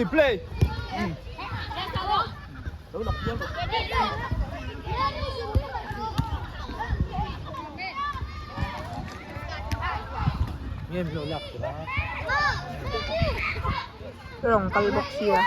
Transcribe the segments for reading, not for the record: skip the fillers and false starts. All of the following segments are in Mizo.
Play. Lo nak piang. Nge mi lo lak tura. Rawng kal bawk sia.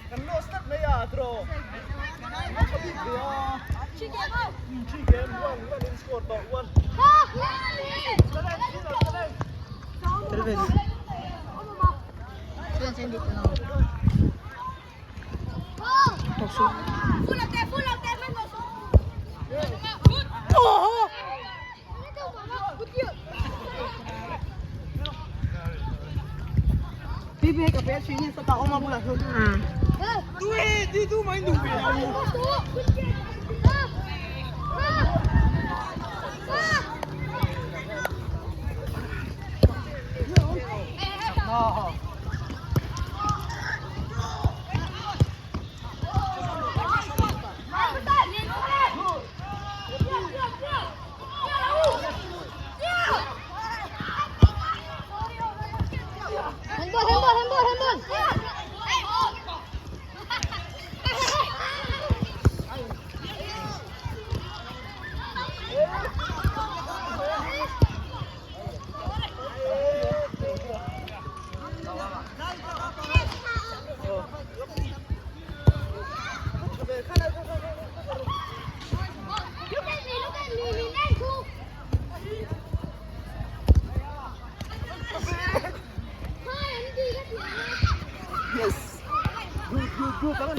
Kan lost tlat mai a draw. Tha bik ve a. Three game one one in score tawh one. Yes. Good, good, good. Come on.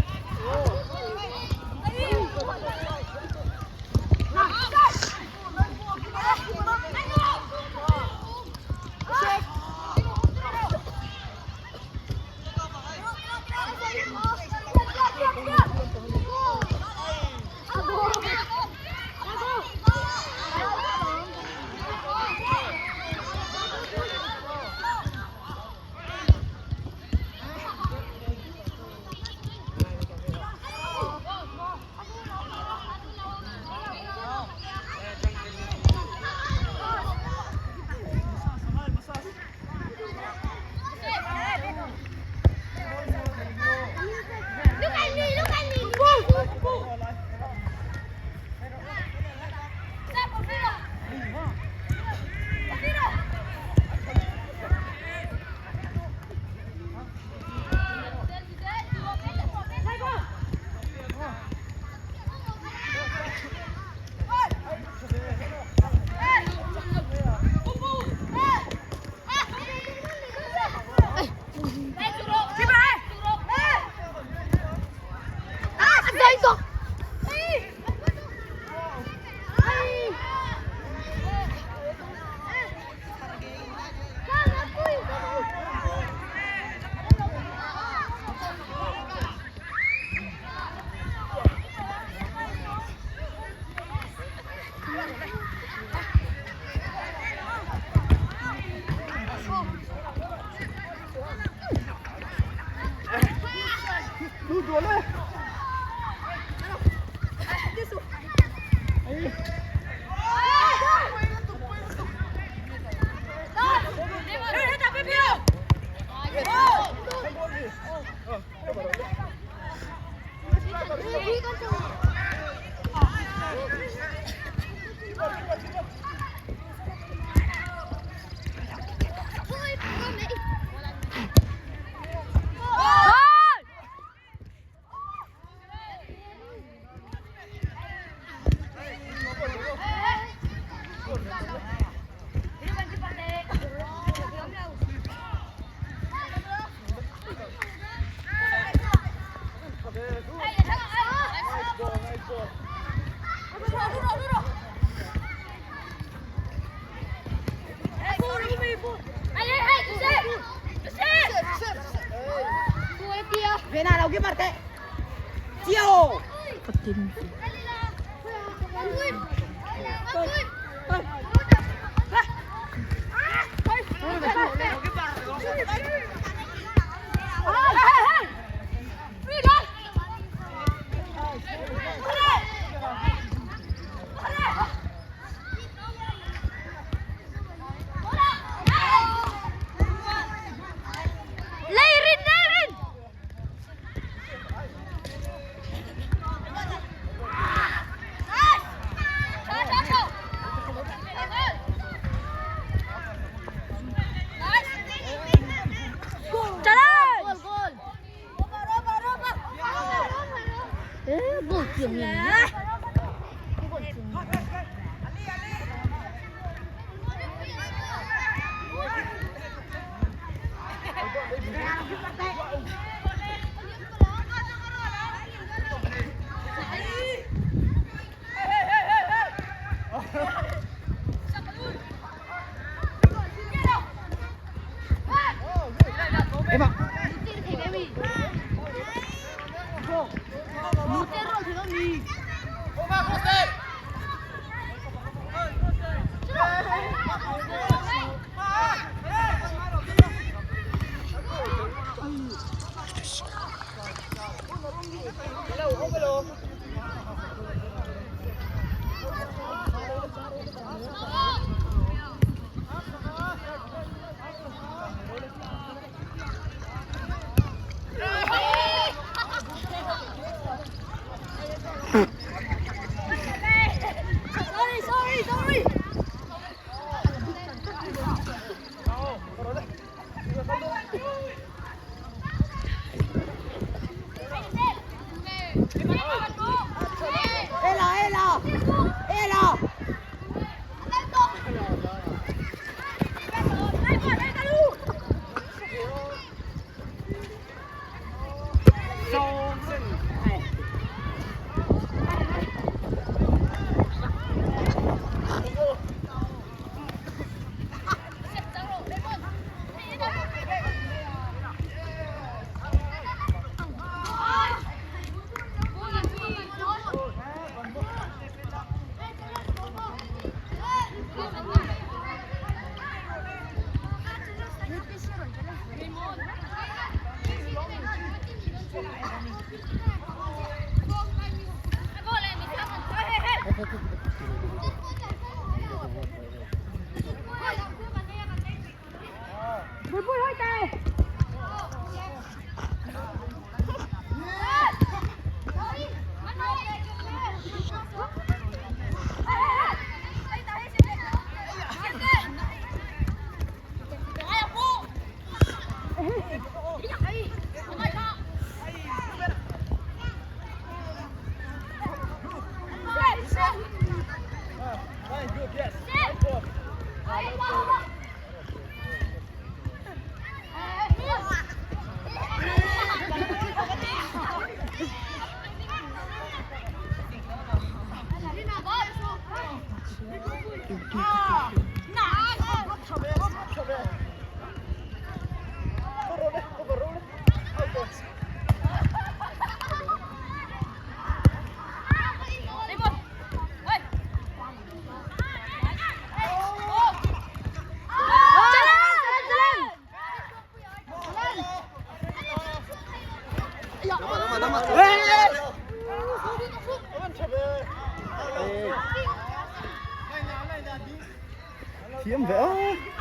Thiam ve a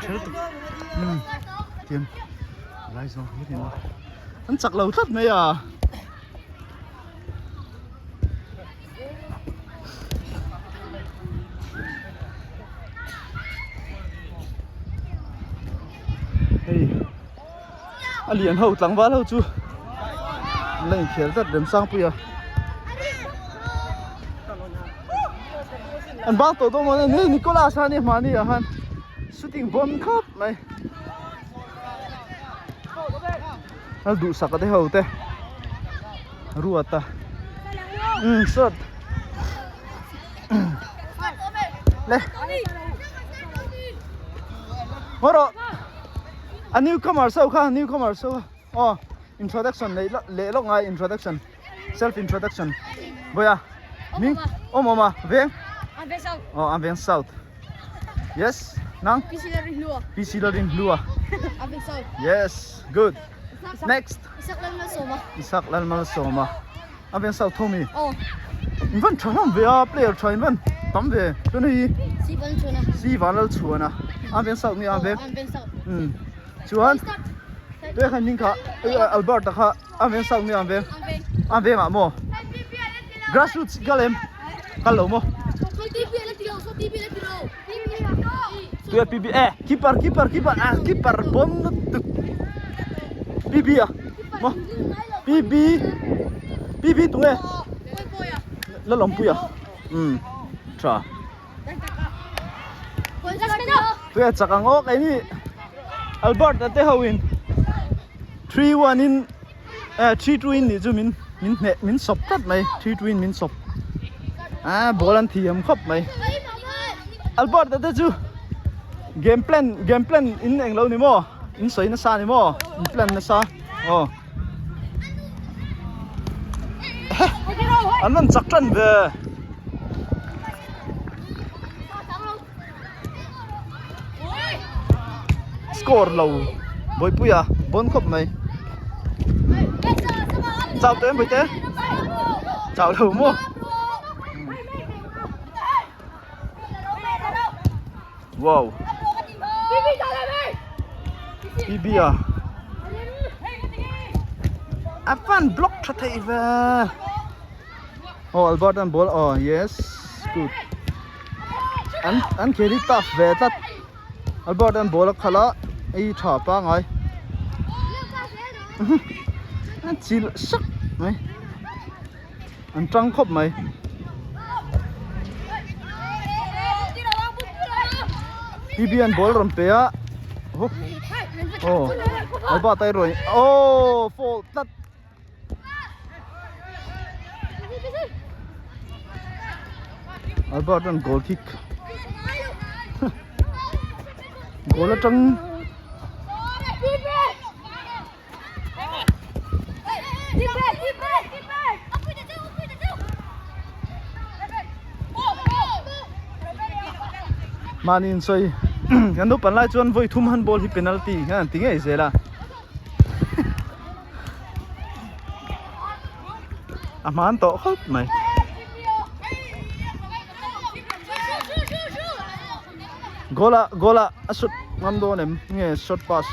tha lutuk umm thiam lai zawng hlir in an chak lo tlat mai a. A lian ho tlangval ho chu an la inkhel tlat Remsangpui a. An bang tawh dawn maw ni Nicholas a ni hmani ah khan shooting bon khawp mai. Lal duhsak a te ho te ruat a umm sawt le haw rawh a newcomer so kha newcomer so kha aw introduction neih leh lawk ngai introduction self introduction vawiah mi awm awm a veng aw a veng south. Yes, nang? PC Lalrinhlua. PC Lalrinhlua. Aveng South. Yes, good. Next. Isak Lalmalsawma. Isak Lalmalsawma. Aveng South Thomi. Oh. In van tha hlawm ve a, player tha in van tam ve. Chuan hei. Si Van Chhuana. Si Van Lalchhuana. Aveng South ni Aveng. Oh, Aveng South. Hmm. Chuan Tuai khan hming kha Albert a kha Aveng South ni Aveng. Aveng ah maw? Grassroots kal em? Kal lo maw? Tuia PB eh keeper keeper keeper ah keeper bon lutuk PB ah maw PB PB tunge Lalawmpuia umm tha Tuia chak ang aw keini Albert a te ho in 3-1 in eh 3-2 in nih chu min min hneh min sawp tlat mai 3-2 in min sawp ah ball an thiam khawp mai Albert a te chu game plan game plan in eng lo ni maw in sawi nasa ni maw in plan nasa aw an rawn chak tan ve. Score lo Bawipuia bawn khawp mai chau teh em Bawihte chau lo maw wow PB a a fan block tha thei ve aw Albert an ball aw yes good. An an khel hi tough ve tlat Albert an ball a khalh a hei tha pangai an chil sak mai an tang khawp mai. PB an ball rawn pe a aw Albert a rawn aw fault tlat. Albert an goal kick goal atang mahni in sawi kan naupang lai chuan vawi thum handball hi penalty hian an ti ngei zel a. A hman tawh khawp mai. Goal ah goal ah a shoot ngam dawn em nge short pass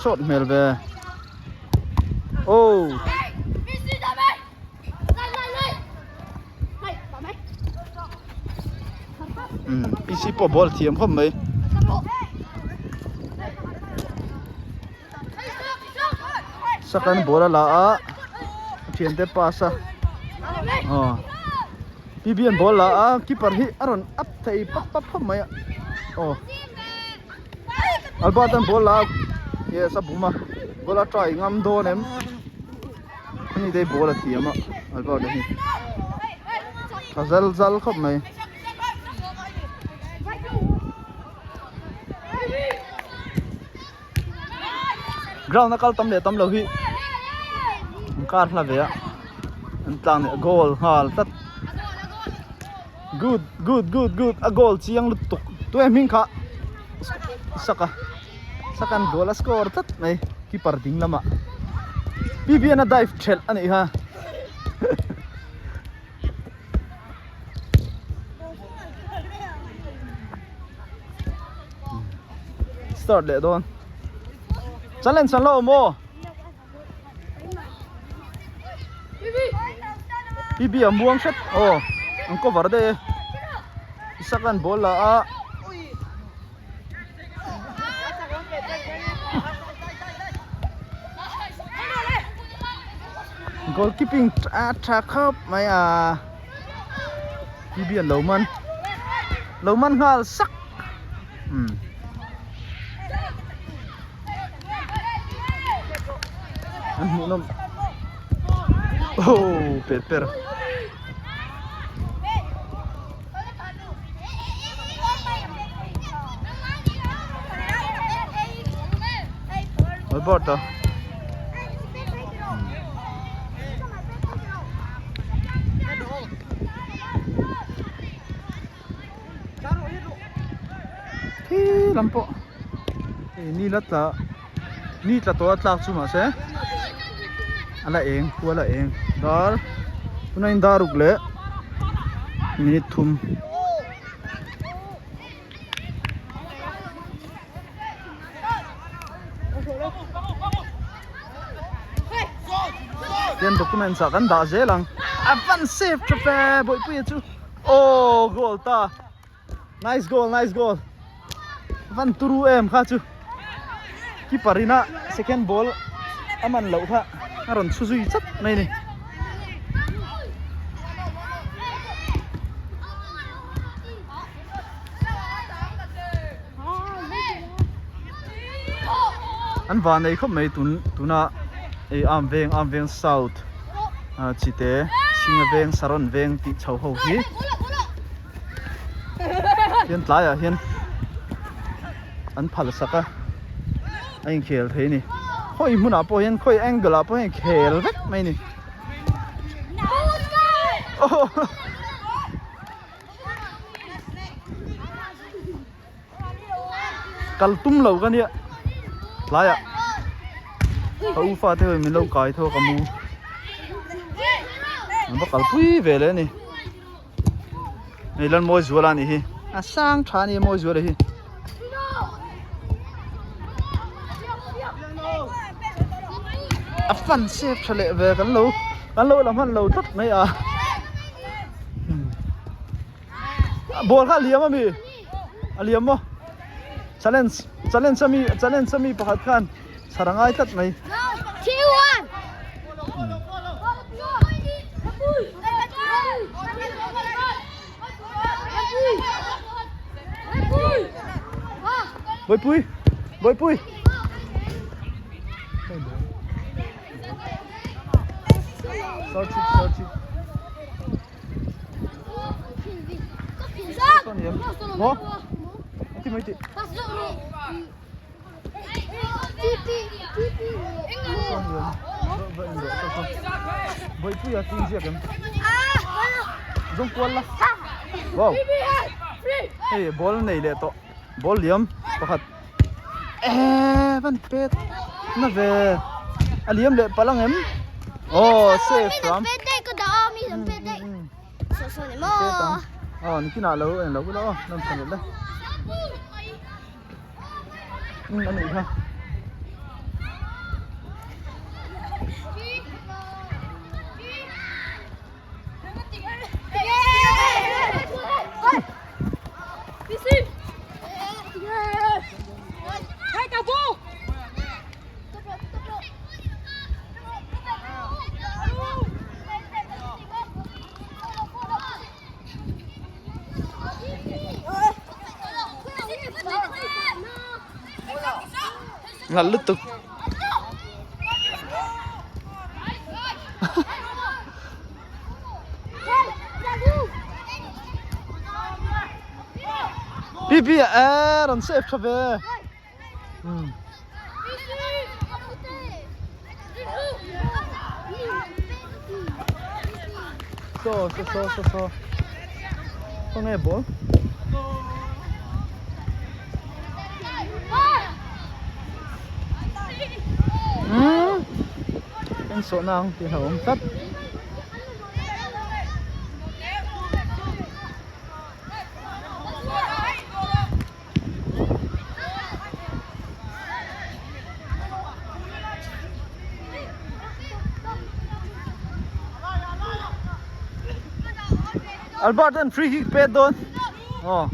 short hmel ve oh umm PC pawh ball a thiam khawp mai. Sakan ball a la a a thiante pass a aw PB an ball la a keeper hi a rawn up thei pap pap khawp mai a aw Albert an ball la a yes a bum a ball a try ngam dawn em. Hemi te hi ball a thiam a Albert a hi tha zal zal khawp mai. Ground a kal tam leh tam lo hi an kar hla ve a an tlang leh goal nghal tlat good good good good a goal chiang lutuk tunge hming kha saka. Sakan goal a score tlat mai keeper ding lamah PBN a dive thelh a nih kha start leh dawn challenge an la awm aw PB a muang hret aw an cover daih e Sakan ball la a. Goalkeeping a tha khawp mai a T_V an lo man lo man nghal sak umm an hmuh nawm oh pet per. Albert a Khi lam pawh hei ni la tla ni tla tawh a tlak chu mahse a la eng khua a la eng dar tunah in dar ruk leh minute thum. Tian documents ah kan dah zel ang a van save tha fe bawihpuia chu aw goal ta nice goal nice goal van turu em kha chu keeper ina second ball a man loh kha a rawn chhu zui chat mai a ni. An van nei khawp mai tun tuna ei am veng am veng south ah chite chhinga veng saron veng tih chho ho hi hian tlaiah hian an phal sak a a inkhel thei a ni khawi hmunah pawh hian khawi angle ah pawh hian khel vek mai a ni. Kal tum lo ka nia tlaiah ka u fate ho in min lo kai tho ka mu an va kalpui ve leh a ni hei lan mawi zual a nih hi a sang tha a ni mawi zual a hi. A fan sep tha leh ve kan lo kan lo la hman lo tlat mai a. Ball kha a liam ami a liam maw challenge challenge ami challenge ami pakhat khan chhar a ngai tlat mai. Bawipui Bawipui. Bawihpuia chu inziak em? Zawng kual la. Wow. Hei ball nei leh tawh. Ball liam pakhat. Eee van pet na ve. A liam leh palh ang em? Aw safe ram. Pet ang. Aw nikinah lo en lo ula aw lam chhan leh le. Um a nih kha. Nalh lutuk. Pipi e rawn save tha ve. Um. So so so so so. Khawnge ball? Umm en sawh na ang tih hlauhawm tlat. Albert an free kick pet dawn aw.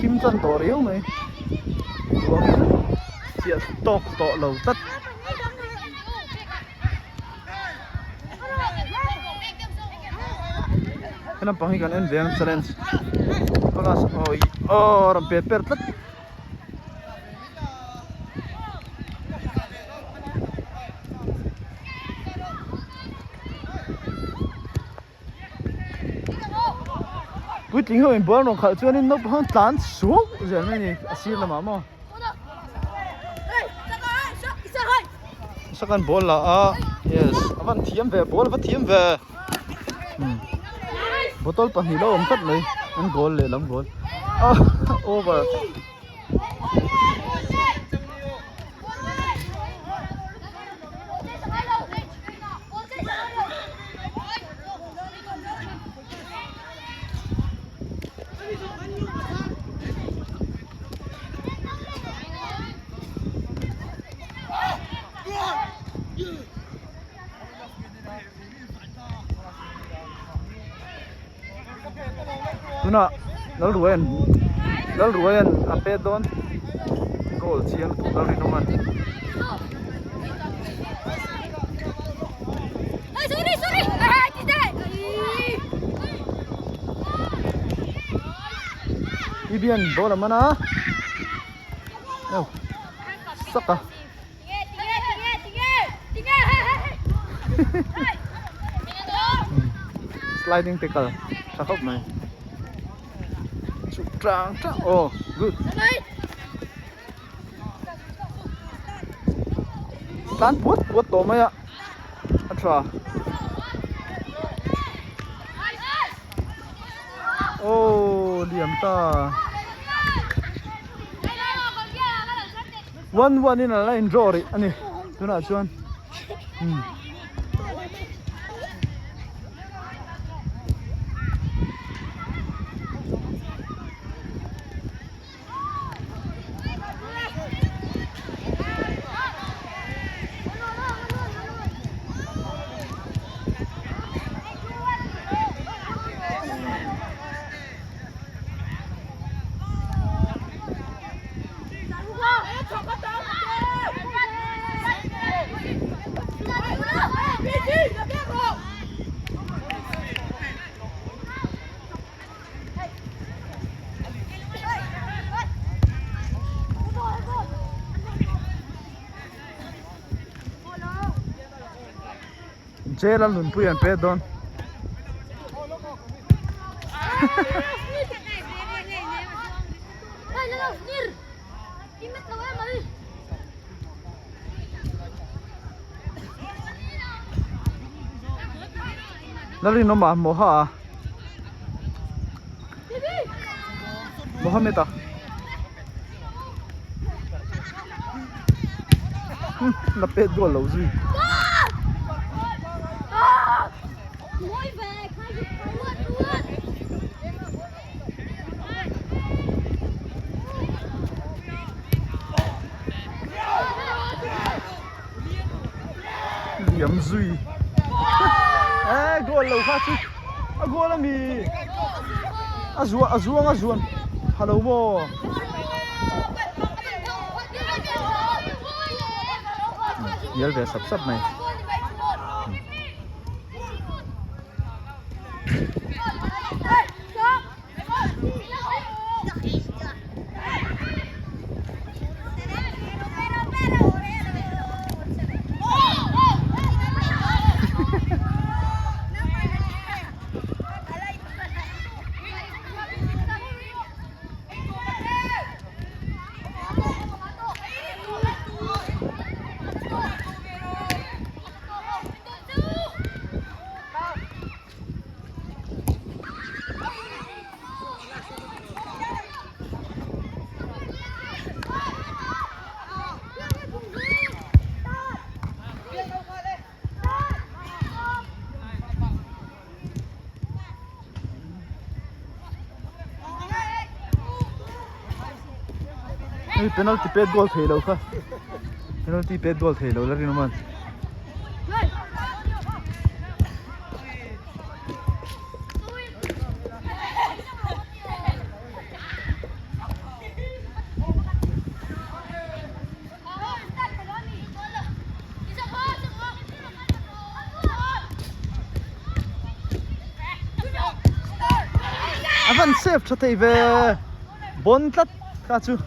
thim tan tawh riau mai ruangin chiah tawk tawh lo tlat. He lampang hi kan en ve ang challenge class aw ih aw rawn pet per tlat. Puitling ho in ball rawn khalh chuanin naupang ho tlan suau zel mai a ni a sir lamah maw. Sakan ball la a yes a van thiam ve ball a va thiam ve bottle pahnih lo awm tlat mai an goal lehlam goal ah over. Tunah Lalruaia'n Lalruaia'n a pet dawn goal chiang lutuk Lalrinawma'n. Ibian ball a man a sak a. Sliding tackle tha khawp mai chuk tang tang aw good tan puat puat tawh mai a a tha aw liam ta. One one in a la in draw rih a ni tunah chuan umm. Jail a nunpui an pet dawn. Lalrinawma Moha a Mohammed a la pet dual lo zui. Liam zui eh goal lo kha chu a goal ami a zuan a zuang a zuan hello maw hnial ve sap sap mai. Hei penalty pet goal thei lo kha penalty pet goal thei lo la rinawm a. Avan save tha thei ve. Bon tlat kha chu.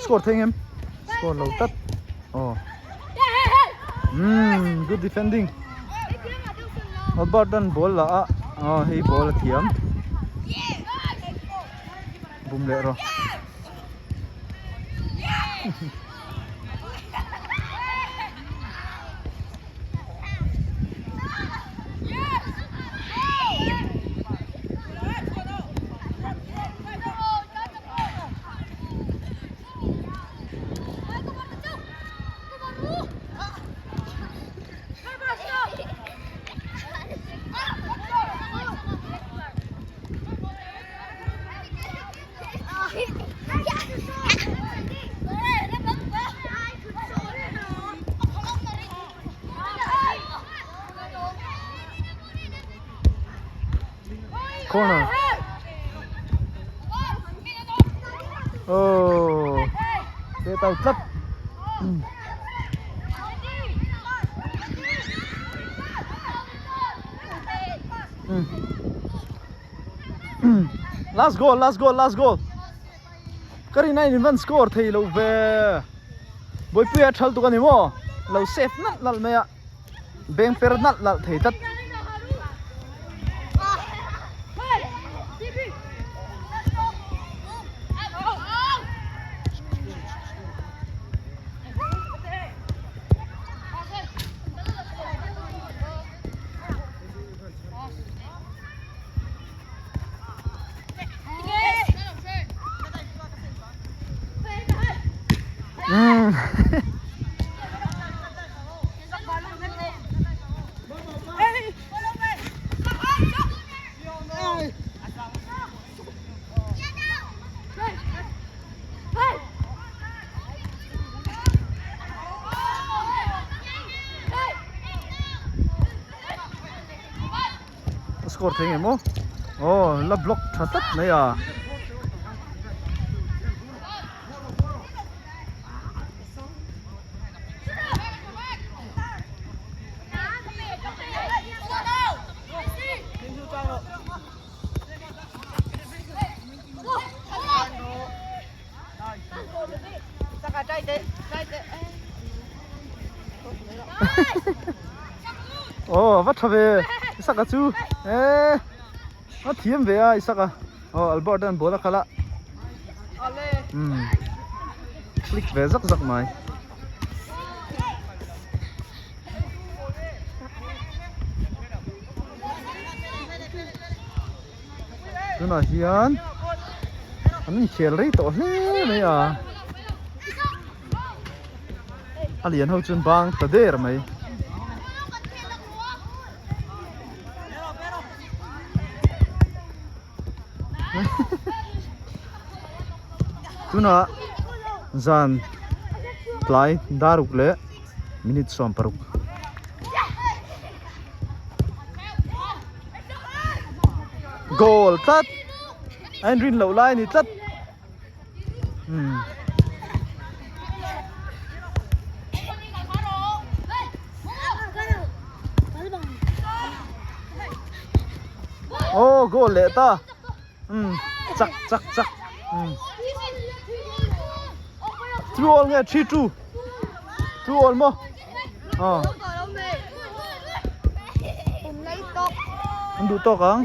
Score thei ngem score lo tlat aw umm good defending Albert an ball la a aw hei ball a thiam bum leh rawh. Corner. Oh. Te tàu tlat. Last goal, last goal, last goal. Ka rin a in van score thei lo ve. Boypuia thal tuk ani maw? Lo save nalh nalh mai a. Beng per nalh nalh thei tlat. A score thei ngei maw aw la block tha tlat mai a. Aw va tha ve Isaka chu eh a thiam ve a Isaka aw Albert an ball a khalh a umm click ve zak zak mai. Tunah hian an inkhel rei tawh hle mai a a lian ho chuan bang ta der mai. Tunah zan tlai daruk leh minute 16. Goal tlat a inrin loh lai a ni tlat umm aw goal leh ta umm chak chak chak umm two all nge 3-2 two all maw. Ờ. An duh tawk ang.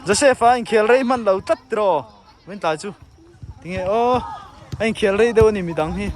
Joseph a inkhel rei hman lo tlat tiraw. Min tlai chu. Tinge aw. A inkhel rei deuh a ni midang hi.